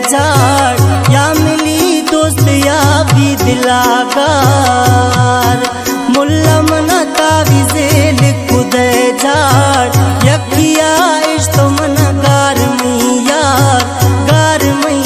جاڑ، یا ملی دوست یا بی دلاگار۔ ملا منا تعویذے لکھ دے جاڑ، یکیا عشق تو منا گار میار، گار میار۔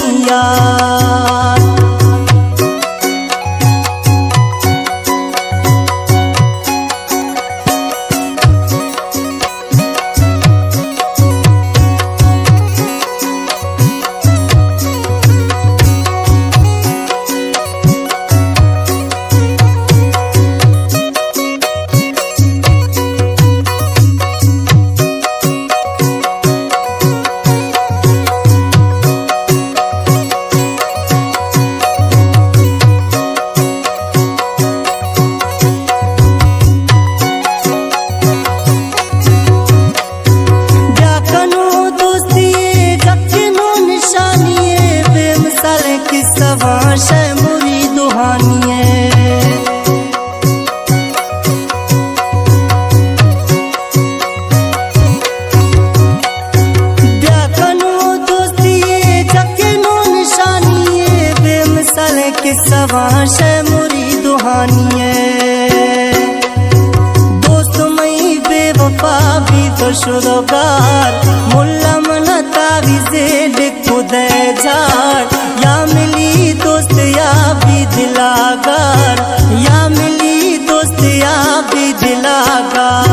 بیا کنوں دوستی ءِ جکینوں نشانی ءَ، بے مثال قصہ واں شے مرید و ہانی ءَ۔ بیا کنوں دوستی ءِ جکینوں نشانی ءَ، بے مثال قصہ واں شے مرید و ہانی ءَ۔ دوست مئی بے وفا بی تو شد و گار، ملا منا تعویذے لکھ دے جاڑ، یا ملی دوست یا بی دلاگار، یا ملی دوست یا بی دلاگار۔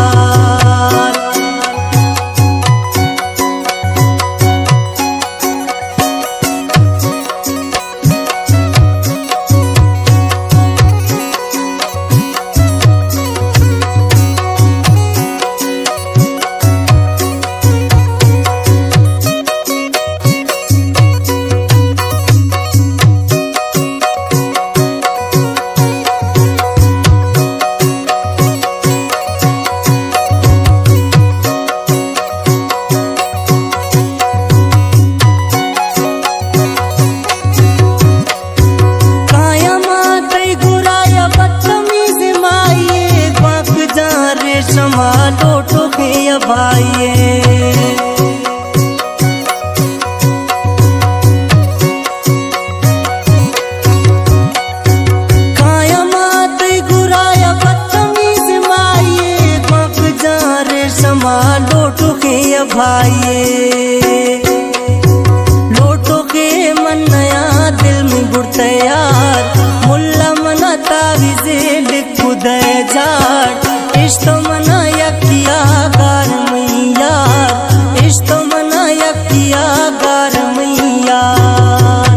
کایاں ما تئی گورا یا بدتمیز مائی ءَ، گوانک جان ریشما لوٹوکیں یا بھائی ءَ۔ کایاں ما تئی گورا یا بدتمیز مائی ءَ، گوانک جان ریشما لوٹوکیں یا بھائی ءَ۔ لوٹوکیں من نیاں دل می برتے یار، ملا منا تعویذے لکھ دے جاڑ، عشق تو منا یکیا گار میار، عشق تو منا یکیا گار میار۔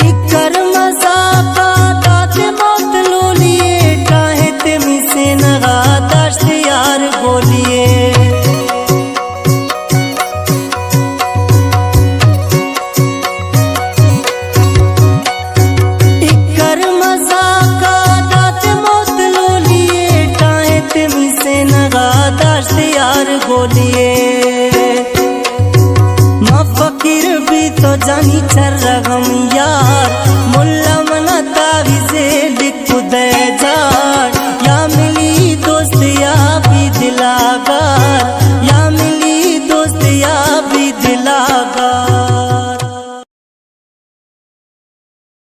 اکر مزاکا دات موت لولی ءَ، ٹاہت می سینغا داشت یار گولی ءَ۔ اکر مزاکا دات موت لولی ءَ، ٹاہت می سینغا داشت یار گولی ءَ۔ ما فقیر بی تو جانی چر غم یار، ملا منا تعویذے لکھ دے جاڑ،